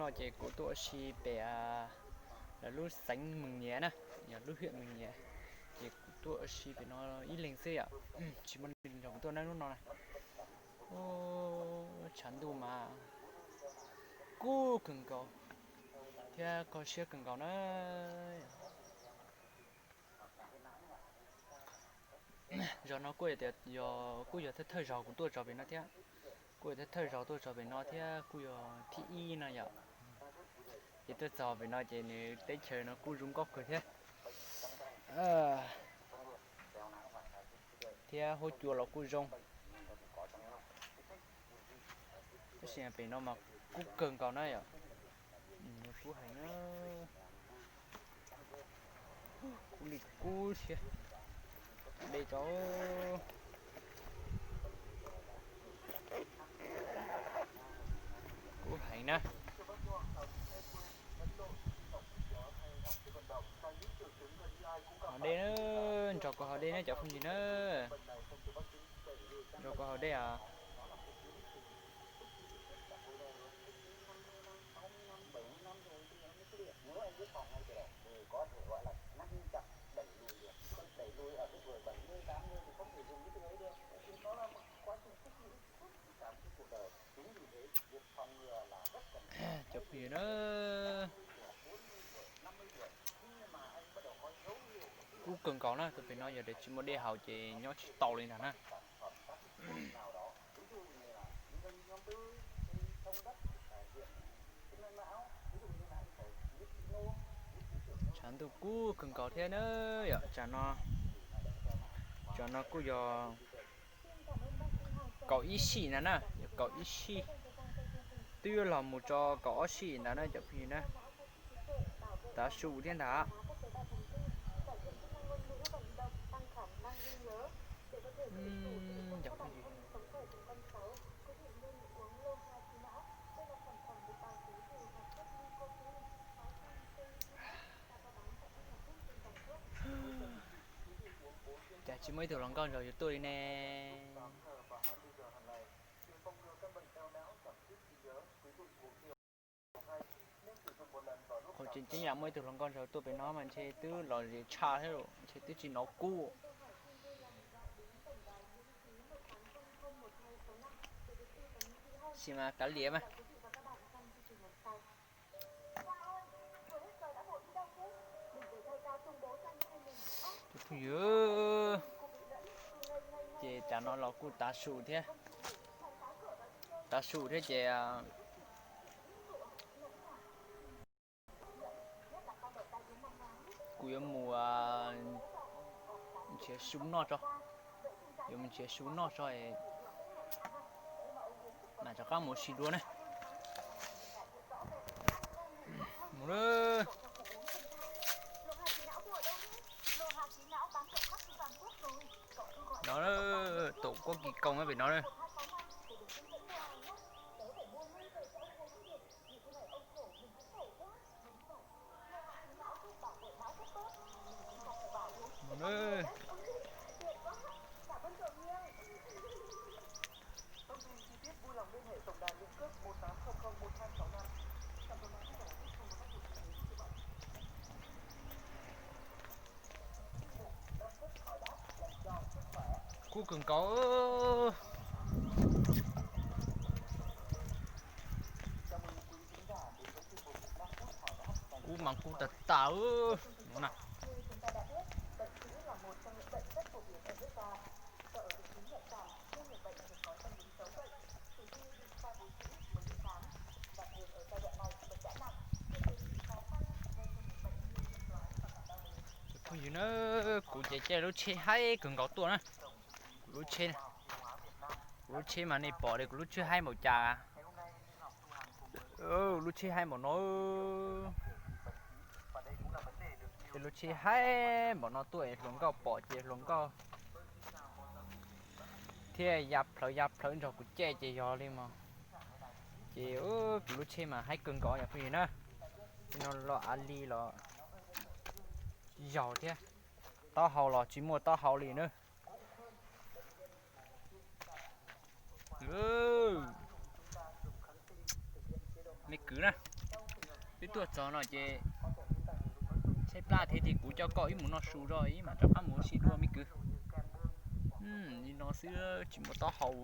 Ces kuv tuaj ua si pem lawv lub xeev Mees Nyias na, yog lub hiam Mees Nyias. Ces kuv tuaj ua si pem no ib leeg xwb yom, tsis muaj neeg nrog kuv tuaj na lub no na. Tshav ntuj mas kub kawg nkaus thiab kho siab kawg nkaus na. Zaum no kuj yog tias yog kuj yog thawj thawj zaug kuv tuaj txog pem no thiab, kuj yog thawj thawj zaug tuaj txog pem no thiab kuj yog thib ib no yom. Ces tuaj txog pem no ces nws teb chaws no kuj zoo nkauj kawg thiab, thiab huab cua los kuj zoo. Tab sis pem no mas kub kawg nkaus na yom, kub heev na, kub li kub thiab. De tso, kub heev na. Haus dej na, nrog kuv haus dej na cov phooj ywg na, nrog kuv haus dej os. Cov phooj ywg na, kub kawg nkaus na, tus pem no yog tias tsis muaj dej haus ces nyob tsis tau li ntag na. Tshav ntuj kub kawg nkaus thiab na yom, tsam no, tsam no kuj yog kaum ib sij ntag na, yog kaum ib sij, twb yuav los mus tso kaum ob sij ntawd na cov phooj ywg na. Tav su thiab ntag. Cas tsis muaj ib tug hluas nkauj nrog yus tuaj li ne? Qhov tseem ceeb yam muaj ib tug hluas nkauj nrog tuaj pem no mas ntshe twb lom zem tshaj thiab, ntshe twb tsis hnov kub. Sis mas kav liam mas. Cov phooj ywg, ces tsam no los kuj tav su thiab, tav su thiab ces kuv yuav mus nrhiav su noj tso, yuav mus nrhiav su noj tso, mam rov qab mus ua si dua na. Mus lawm. No, tổ quốc ghi công pem no na. Kub kawg nkaus. Kub mas kub tag tag no na. Cov phooj ywg na, kuv ces caij lub tsheb haib kawg nkaus tuaj na. Kuv lub tsheb, kuv lub tsheb mas nej pom li kuv lub tsheb haib npaum cas. Lub tsheb haib npaum no, ces lub tsheb haib npaum no tuaj es hluas nkauj pom ces hluas nkauj thiaj ya plhawv ya plhawv nrog kuv caij ces yog li mas. Ces kuv lub tsheb mas haib kawg nkaus yom phooj ywg na. Tej no los av li los tsis yaus thiab, taub hau los tsis muaj taub hau li na. Me kwv na, Wb tuaj txog no ces tshaib plab thiab ces kuv coj koj wb mus noj su zog ib mam rov qab mus ua si dua me kwv. Li no xwb tsis muaj taub hau.